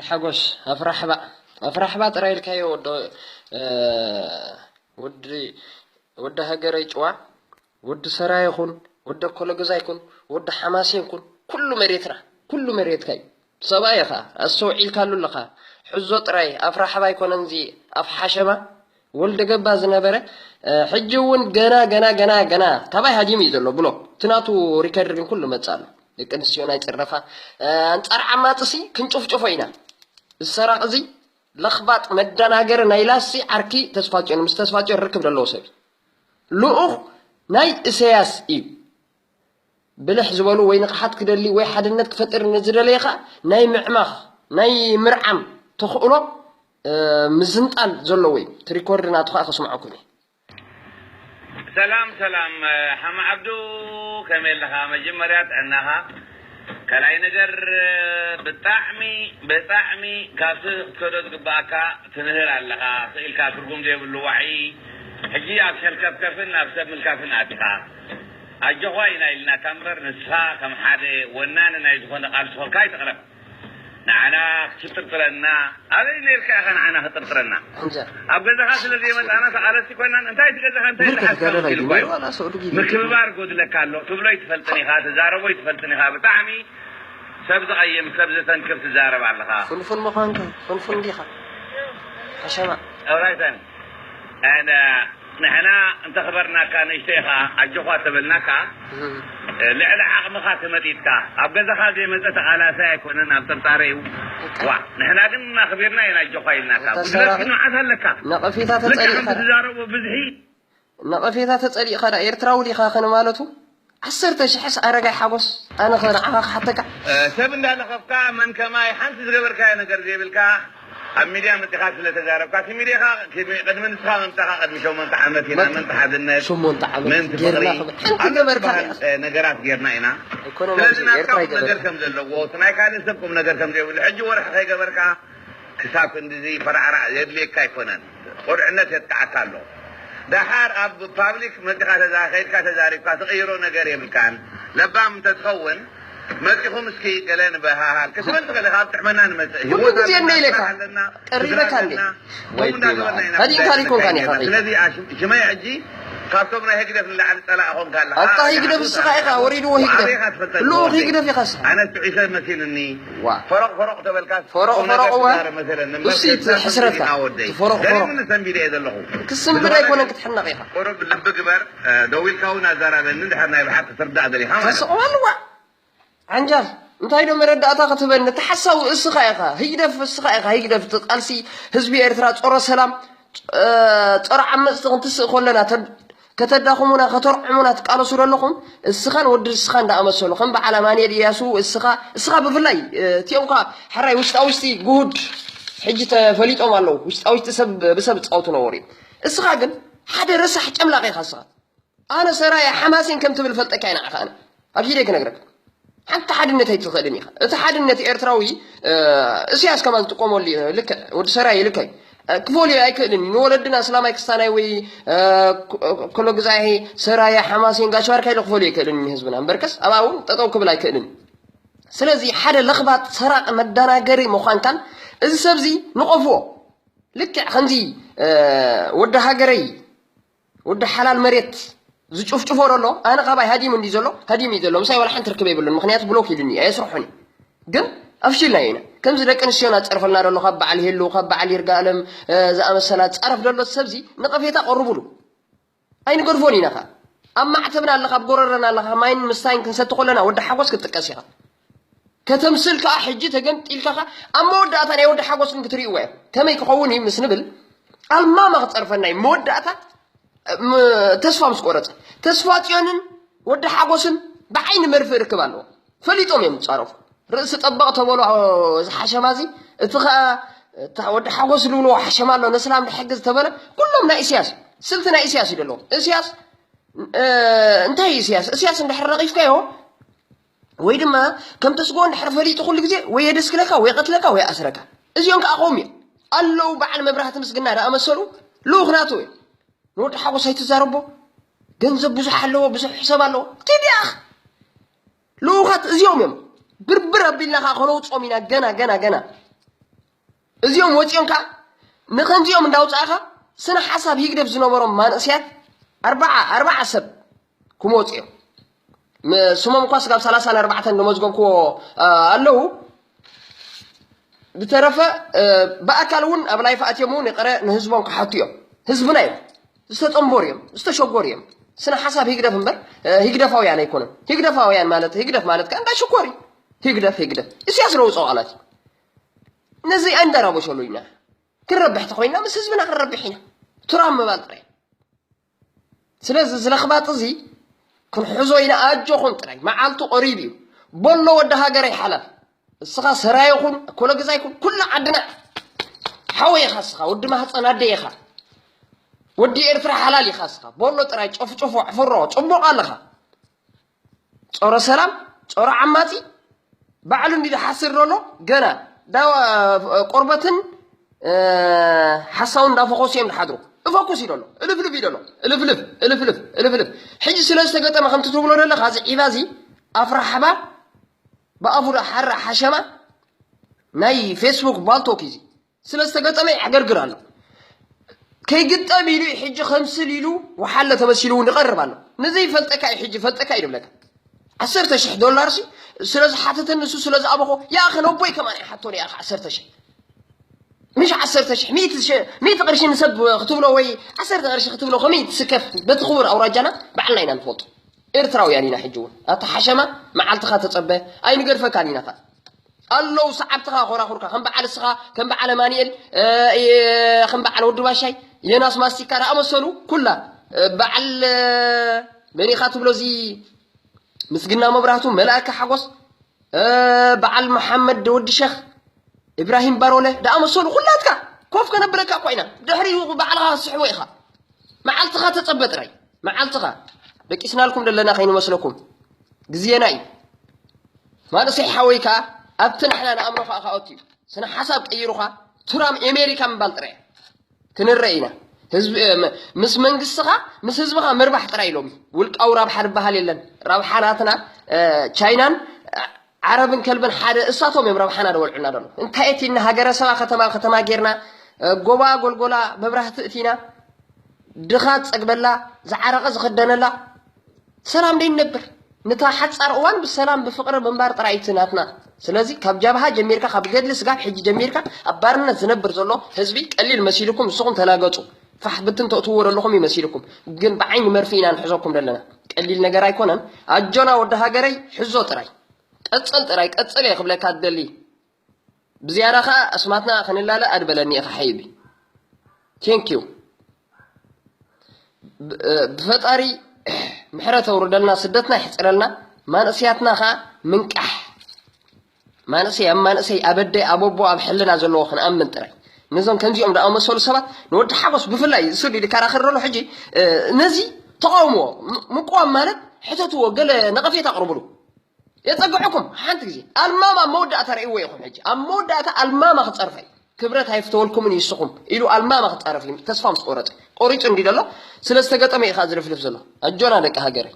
ሓጎስ ኣፍራሕባ ኣፍራሕባ ጥራይ ኢልካዮ ወዲ እ፣ ወዲ ወዲ ሃገረይ ጭዋ ወዲ ሰራይ ይኹን ወዲ ኮለገዛ ይኩን ወዲ ሓማሴን ኩን ኩሉ መሬትና ኩሉ መሬትካ እዩ። ሰብኣይ ኢኻ ኣስተውዒልካሉ ኣለኻ። ሕዞ ጥራይ ኣፍራሕባ ኣይኮነን እዚ ኣፍ ሓሸማ ወልደ ገባ ዝነበረ እ፣ ሕጂ እውን ገና ገና ገና ገና ካባይ ሃዲሙ እዩ ዘሎ ብሎ እቲ ናቱ ሪከርድ ግን ኩሉ መጻ ኣሎ። ደቂ ኣንስትዮና ይጽረፋ እ፣ ኣንጻር ዓማጽሲ ክንጭፍጭፎ ኢና። ዝሰራቕ እዚ ለኽባጥ መደናገሪ ናይ ላሲ ዓርኪ ተስፋጽዮን ምስ ተስፋጽዮን ርክብ ዘለዎ ሰብ እዩ። ልኡኽ ናይ እሰያስ እዩ። ብልሕ ዝበሉ ወይ ንቕሓት ክደሊ ወይ ሓድነት ክፈጥር ንዝደለየ ኸኣ ናይ ምዕማኽ ናይ ምርዓም ተኽእሎ እ፣ ምዝንጣል ዘለዎ እዩ። እቲ ሪኮርድ ናቱ ኸኣ ከስምዐኩም እየ። ሰላም ሰላም ሓማ ዓብዱ፣ ከመይ ኣለኻ? መጀመርያ ጥዕናኻ፣ ካልኣይ ነገር ብጣዕሚ ብጣዕሚ ካብቲ ክትከዶ ዝግባኣካ ትንህር ኣለኻ። ስኢልካ ትርጉም ዘይብሉ ዋዒ። ሕጂ ኣብ ሸልከፍከፍን ኣብ ሰብ ምልካፍን ኣቲኻ። ኣጆኻ ኢና ኢልናካ እምበር ንስኻ ከም ሓደ ወናኒ ናይ ዝኾነ ቃልሲ ኮንካ ኣይትቕረብ። ንዓና ክትጥርጥረና ኣበይ ነርካ ኢኻ ንዓና ክትጥርጥረና? ሕንጃ ኣብ ገዛኻ ስለ ዘይመጻና ተቓለስቲ ኮይናን እንታይ እቲ ገዛኻ እንታይ ብርክት ዝሓስካ ገደል ኢሉ ኣይግበሩ ባዩ? ዋላ ሰዑዲ ጊዜ ምክብባር ጎድለካ ኣሎ ትብሎ ኣይትፈልጥን ኢኻ ትዛረቦ ኣይትፈልጥን ኢኻ ብጣዕሚ ሰብ ዝቐይም ሰብ ዘተንክፍ ትዛረብ ኣለኻ። ፍንፉን ምዃንካ ፍንፉን ዲኻ ሓሸማ። ኦራይተን ንሕና እንተኽበርናካ ንእሽተይ ኢኻ ኣጆኻ ተበልናካ ልዕሊ ዓቕምኻ ተመጢጥካ ኣብ ገዛኻ ዘይመፀ ተቓላሳይ ኣይኮነን ኣብ ጥርጣረ እዩ ዋ ንሕና ግን ኣኽቢርና ኢና ኣጆኻ ኢልናካ ጉድለት ግን መዓት ኣለካ ነቐፌታ ተፀሊእኻ ትዛረቦ ብዝሒ ነቐፌታ ተጸሊእኻ ዳ ኤርትራዊ ዲኻ ኸነ ማለቱ ዓሰርተ ሽሕስ ኣረጋይ ሓጎስ ኣነ ኸ ንዓኻ ክሓተካ። ሰብ እንዳነኸፍካ መን ከማይ ሓንቲ ዝገበርካዮ ነገር ዘይብልካ ኣብ ሚድያ መጺኻ ስለ ተዛረብካ እቲ ሚድያኻ ቅድሚ ንስኻ ምምጻኻ ቅድሚ ሸሞንተ ዓመት ኢና ምእንቲ ሓድነት ሸሞንተ ዓመት ምእንቲ ፍቕሪ ጌርና ክብል ሓንቲ ገበርካ ዲኣ። ነገራት ጌርና ኢና ኣይኮነን ስለዚ ኣብዚ ናትካ ኤርትራ ቁም ነገር ይገበርካ። ከም ዘለዎ እቲ ናይ ካልእ ሰብ ቁም ነገር ከም ዘይብሉ ሕጂ ወርሒ ከይገበርካ ክሳብ ክንድዚ ፈራዕራዕ የድልየካ ኣይኮነን። ቁርዕነት የጥቅዓካ ኣሎ። ደሓር ኣብ ፓብሊክ መጺኻ ተዛ ከይድካ ተዛሪብካ ትቕይሮ ነገር የብልካን። ለባም እንተትኸውን መጺኹም እስኪ ገለ ንበሃሃል ክትብል ትኽእል ኢኻ። ኣብ ጥዕመና ንመጽእ። ኩሉ ግዜ እንደ ኢለካ ቀሪበካ እንዴ? ወይ ዲማ ሃዲንካ ሪኮንካ ኒኻ ከይድ። ስለዚ ሽመይ ሕጂ ካብቶም ናይ ህግደፍ ንላዕሊ ጸላእኹም ካለኻ ኣታ ህግደፍ እስኻ ኢኻ ወሪድዎ ህግደፍ ልኡኽ ህግደፍ ኢኻ እስኻ ኣነ ትዒሰ መሲልኒ ዋ ፈረቕ ፈረቕ ተበልካ ፈረቕ ፈረቕ እዋ እሱ እዩ እቲ ሕስረትካ እቲ ፈረቕ ፈረቕ ገሪሙኒ ሰንቢደ እየ ዘለኹ ክስንብድ ኣይኮነን ክትሕነቕ ኢኻ ቁሩብ ልቢ ግበር ደው ኢልካ እውን ኣዛራበኒ ድሕር ናይ ብሓቂ ትርዳእ ደሊኻ ማለት እዩ ተስቕዋ ኣለዋ ዓንጃል እንታይ ዶ መረዳእታ ክትበኒ እቲ ሓሳዊ እስኻ ኢኻ ህግደፍ እስኻ ኢኻ ህግደፍ እቲ ቃልሲ ህዝቢ ኤርትራ ጸረ ሰላም ጸረ ዓመጽቲ ክንትስእ ከለና ከተዳኽሙና ከተርዕሙና ትቃለሱ ዘለኹም እስኻን ወዲ እስኻን ዳኣመሰሉ ከም በዓል ኣማንኤል ኢያሱ እስኻ እስኻ ብፍላይ እቲኦም ኳ ሕራይ ውሽጣ ውሽጢ ጉሁድ ሕጂ ተፈሊጦም ኣለዉ ውሽጣ ውሽጢ ሰብ ብሰብ ዝጻወቱ ነበሩ እዩ እስኻ ግን ሓደ ረሳሕ ጨምላቕ ኢኻ እስኻ ኣነ ሰራየ ሓማሴን ከም ትብል ፈልጠካ ኢና ኣነ ኣብዚ ደይ ክነግረካ ሓንቲ ሓድነት ኣይትኽእልን ኢኻ እቲ ሓድነት ኤርትራዊ እስያስ ከማን ዝጥቀመሉ ልክዕ ወዲ ሰራየ ልክዕ ክፈልዮ ኣይክእልን እዩ ንወለድና እስላማይ ክስታናይ ወይ ኮሎ ግዛሄ ሰራየ ሓማሴን ጋሽ ባርካ ኢለ ክፈልዮ ኣይክእልን እዩ ህዝብና እምበርከስ ኣብኣ እውን ጠጠው ክብል ኣይክእልን እዩ ስለዚ ሓደ ለኽባጥ ሰራቂ መደናገሪ ምዃንካን እዚ ሰብዚ ንቐፍዎ ልክዕ ከምዚ ወዲ ሃገረይ ወዲ ሓላል መሬት ዝጭፍጭፎ ዘሎ ኣነ ካባይ ሃዲሙ እንዲ ዘሎ ሃዲሙ እዩ ዘሎ ምሳይ ዋላ ሓንቲ ርክብ የብሉን ምክንያቱ ብሎክ ኢሉኒ ኣየስርሑን እዩ ግን ኣፍሽልናዮ ኢና ከምዚ ደቂ ኣንስትዮና ዝፀርፈልና ዘሎ ካብ በዓል ሄሉ ካብ በዓል ይርጋለም ዝኣመሰላ ዝፃረፍ ዘሎ ሰብዚ ነቐፌታ ቀርቡሉ ኣይንገድፎን ኢና ኸ ኣብ ማዕተብና ኣለኻ ኣብ ጎረረና ኣለኻ ማይን ምስታይን ክንሰቲ ከለና ወዲ ሓጎስ ክትጥቀስ ኢኻ ከተምስል ከኣ ሕጂ ተገምጢልካ ከኣ ኣብ መወዳእታ ናይ ወዲ ሓጎስ ግን ክትርእይዎ እዮም ከመይ ክኸውን እዩ ምስ ንብል ኣልማማ ክጸርፈና እዩ መወዳእታ ተስፋ ምስ ቆረጸ ተስፋ ጽዮንን ወዲ ሓጎስን ብዓይኒ መርፍእ ርክብ ኣለዎ ፈሊጦም እዮም ዝጻረፉ ርእሲ ጠበቕ ተበሎ እዚ ሓሸማ እዚ እቲ ከኣ ወዲ ሓጎስ ዝብልዎ ሓሸማ ኣሎ ነስላም ድሕግዝ ተበለ ኩሎም ናይ እስያስ ስልቲ ናይ እስያስ እዩ ዘለዎ እስያስ እንታይ እዩ እስያስ እስያስ እንድሕር ረቒፍካዮ ወይ ድማ ከም ተስጎ እንድሕር ፈሊጡ ኩሉ ግዜ ወይ የደስክለካ ወይ ቀትለካ ወይ ኣስረካ እዚኦም ከዓ ከምኡ እዮም ኣለዉ በዓል መብራህቲ ምስግና ዝኣመሰሉ ልኡኽ ናቱ እዮም ንወዲ ሓጎስ ኣይትዛረቦ ገንዘብ ብዙሕ ኣለዎ ብዙሕ ሕሰብ ኣለዎ ቲዲኣኽ ልኡኻት እዚኦም እዮም ብርብር ኣቢልና ከዓ ከነውፅኦም ኢና ገና ገና ገና እዚኦም ወፂኦም ከዓ ንኸምዚኦም እንዳውፃእኻ ስነ ሓሳብ ህግደፍ ዝነበሮም ማንእስያት ኣርባዓ ኣርባዓ ሰብ ክመፁ እዮም። ም- ስሞም እኳ ስጋብ ሰላሳን ኣርባዕተን ዝመዝገብክዎ ኣለዉ። ብተረፈ ብኣካል እውን ኣብ ላይፍ ኣትዮም እውን ይቕረ ንህዝቦም ክሓቱ እዮም። ህዝብና እዮም፣ ዝተጠንበሩ እዮም፣ ዝተሸጎሩ እዮም። ስነ ሓሳብ ህግደፍ እምበር ህግደፋውያን ኣይኮነን። ህግደፋውያን ማለት ህግደፍ ማለት ከ እንዳ ሽኮር እዩ። ህግደፍ ህግደፍ እስያስ ለውፀ ቃላት እዩ። ነዚ ኣይንደራበሸሉ ኢና። ክንረብሕ ተኮይና ምስ ህዝብና ክንረብሕ ኢና። ቱራም ምባል ጥራይ። ስለዚ ዝለኽባጥ እዚ ክንሕዞ ኢና። ኣጆኹም ጥራይ፣ መዓልቱ ቀሪብ እዩ። ቦሎ ወዲ ሃገረይ ሓላል፣ እስኻ ሰራይ ይኹን ኮሎ ገዛ ይኹን ኩሉ ዓድና ሓወይ ኢኻ። እስኻ ወዲ ማህፀን ኣደ ኢኻ፣ ወዲ ኤርትራ ሓላል ኢኻ። እስኻ ቦሎ ጥራይ ጨፍጭፎ፣ ዕፍሮ፣ ፅቡቕ ኣለኻ። ጸረ ሰላም፣ ጸረ ዓማጺ ባዕሉ እንዲ ዝሓስር ዘሎ ገና ዳ ቆርበትን ሓሳውን እንዳፈኾሱ እዮም ዝሓድሩ። እፈኩስ እዩ ዘሎ። እልፍልፍ እዩ ዘሎ። እልፍልፍ እልፍልፍ እልፍልፍ። ሕጂ ስለ ዝተገጠመ ከምቲ ትብሎ ዘለኻ እዚ ዒባ እዚ ኣፍራሕባ ብኣፉ ሓራ ሓሸማ ናይ ፌስቡክ ባልቶክ እዩ እዚ። ስለ ዝተገጠመ ይዕገርግር ኣሎ። ከይግጠም ኢሉ ሕጂ ከምስል ኢሉ ወሓለ ተመሲሉ እውን ይቐርብ ኣሎ። ንዘይፈልጠካ እዩ ሕጂ ፈልጠካ እዩ ዝብለካ። ዓሰርተ ሽሕ ዶላር ሲ ስለ ዝሓተተኒ ንሱ ስለ ዝኣበኾ፣ ያ ኣኸ ነቦይ ከማን ይሓቶ ነይ ኣኸ ዓሰርተ ሽሕ። ምሽ ዓሰርተ ሽሕ፣ ሚእቲ ሽ- ሚእቲ ቅርሺ ንሰብ ክትብሎ ወይ ዓሰርተ ቅርሺ ክትብሎ ከመይ ትስከፍ? በቲ ክቡር ኣውራጃና ባዕልና ኢና ንፈልጦ። ኤርትራውያን ኢና። ሕጂ እውን ኣታ ሓሸማ መዓልትኻ ተጸበ፣ ኣይንገድፈካን ኢና። ኣለዉ ሰዓብትኻ ኮራኹርካ ከም በዓል እስኻ ከም በዓል ኣማንኤል ከም በዓል ወዲ ባሻይ የናስ ማስቲካ ዝኣመሰሉ ኩላ በዓል መኒኻ ትብሎ እዚ ምስግና መብራህቱ መልኣከ ሓጎስ በዓል መሓመድ ወዲ ሸኽ ኢብራሂም ባሮለ ዝኣመሰሉ ኩላትካ ኮፍ ከነብለካ እኳ ኢና። ድሕሪኡ ባዕልኻ ስሕቦ ኢኻ። መዓልትኻ ተጸበ ጥራይ መዓልትኻ። ደቂስናልኩም ዘለና ከይንመስለኩም ግዜና እዩ። ማንእሰይ ሓወይ ከኣ ኣብቲ ንሕና ንኣምኖ ከኣ ከኣቱ እዩ። ስነ ሓሳብ ቀይሩኻ ቱራም ኤሜሪካ ምባል ጥራይ ክንረ ኢና። ህዝቢ ምስ መንግስትኻ ምስ ህዝብኻ ምርባሕ ጥራይ ኢሎም እዩ። ውልቃዊ ረብሓ ዝበሃል የለን። ረብሓ ናትና ቻይናን ዓረብን ከልብን ሓደ እሳቶም እዮም ረብሓና ደወልዑና ደሎ። እንታይ እቲ ሃገረ ሰባ ከተማ ከተማ ጌርና ጎባ ጎልጎላ መብራህቲ እቲና ድኻ ዝጸግበላ ዝዓረቐ ዝኽደነላ ሰላም ደይ ንነብር። ንታ ሓጻር እዋን ብሰላም ብፍቕሪ ምንባር ጥራይ እቲ ናትና። ስለዚ ካብ ጃብሃ ጀሚርካ ካብ ገድሊ ስጋብ ሕጂ ጀሚርካ ኣብ ባርነት ዝነብር ዘሎ ህዝቢ ቀሊል መሲልኩም ንስኹም ተላገጹ። ፋሕ ብትን ተእትዎ ዘለኹም ይመሲልኩም ግን ብዓይኒ መርፊ ኢና ንሕዘኩም ዘለና። ቀሊል ነገር ኣይኮነን። ኣጆና ወዲ ሃገረይ ሕዞ ጥራይ። ቀጽል ጥራይ ቀጽል እየ ክብለካ ትደሊ። ብዝያዳ ኸኣ ኣስማትና ክንላለ ኣድበለኒ ኢኻ ሓይቢ። Thank you። ብፈጣሪ ምሕረት ኣውርደልና ስደትና ይሕፅረልና። ማንእስያትና ኸኣ ምንቃሕ። ማንእሰይ ኣብ ማንእሰይ ኣብ ኣደ ኣብ ኣቦ ኣብ ሕልና ዘለዎ ክንኣምን ጥራይ። ነዞም ከምዚኦም ደኣመሰሉ ሰባት ንወዲ ሓጎስ ብፍላይ እሱ ድዩ ዝከራኸር ዘሎ ሕጂ ነዚ ተቃውሞ ምቅዋም ማለት ሕተትዎ ገለ ነቐፌት ኣቕርብሉ። የጸግዕኩም ሓንቲ ግዜ ኣልማማ ኣብ መወዳእታ ርእይዎ ኢኹም። ሕጂ ኣብ መወዳእታ ኣልማማ ክጸርፋ እዩ። ክብረት ኣይፍተወልኩምን ይስኹም ኢሉ ኣልማማ ክጻረፍ እዩ። ተስፋ ምስ ቆረጸ ቆሪጹ እንዲ ዘሎ ስለ ዝተገጠመ እዩ ከኣ ዝልፍልፍ ዘሎ። ኣጆና ደቂ ሃገረይ።